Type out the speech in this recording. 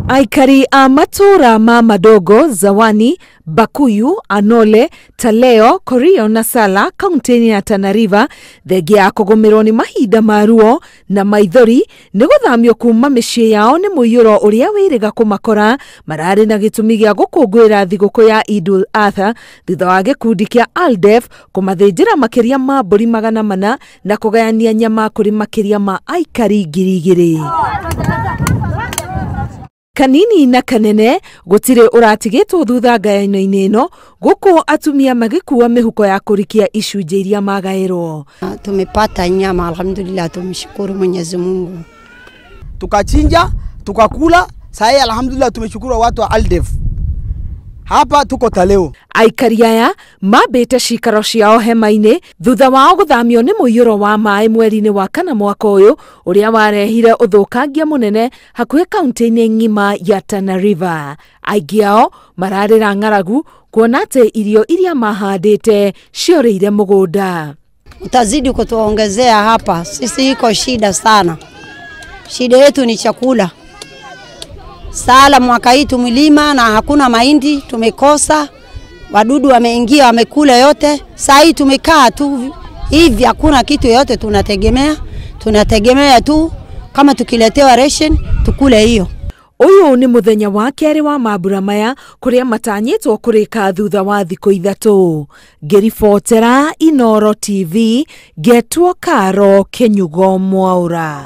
Aikari a matũũra ma Madogo, Zawani, Bakuyu, Anole, Taleo, Korio na Sala kaunti-inĩ ya Tana River thengia ya kũgũmĩrwo nĩ mahinda ma ruo na maithori nĩ gũthamio kuma mĩciĩ yao nĩ mũiyũro ũrĩa wĩrĩga kũmakora mararĩ na gĩtũmi gĩa gũkũngũĩra thigũkũ ya Idul Adha thutha wa gĩkundi kĩa Aldef kũmathĩnjĩra makĩria ma mbũri 400 na kũgayania nyama kũrĩ makĩria ma aikari 2,000. Kanini na kanene gũtirĩ ũratigĩtwo thutha ngayano-inĩ ĩno gũkũ atumia magĩkua mĩhuko ya kũrikia icunjĩ iria magaĩrwo. Tumepata nyama, alhamdulillah, tumshukuru Mwenyezi Mungu. Tukachinja, tukakula, sasa alhamdulillah tumeshukuru watu wa Aldef. Hapa tuko Taleo. Aikari aya mambĩte cikaro ciao hema-inĩ thutha wao gũthamio nĩ mũiyũro wa maĩ mweri-inĩ wa kana mwaka ũyũ ũrĩa warehire ũthũkangia mũnene hakuhĩ kaunti-inĩ ng'ima ya Tana River. Aingĩ ao mararĩra ng'aragu kuona atĩ irio iria mahandĩte ciorĩire mũgũnda. Utazidi kutuongezea hapa, sisi iko shida sana. Shida yetu ni chakula. Sala mwaka hii tumilima na hakuna mahindi, tumekosa. Wadudu wameingia wamekula yote. Saa hii tumekaa tu hivi, hakuna kitu yote tunategemea. Tunategemea tu kama tukiletewa ration tukule hiyo. Ũyũ nĩ mũthenya wa kerĩ wa mambura maya kũrĩa matanyĩtwo kũrĩka thutha wa thikũ 3. Ngĩribotera Inooro TV, ngetwo Karo Kĩnyugo Mwaũra.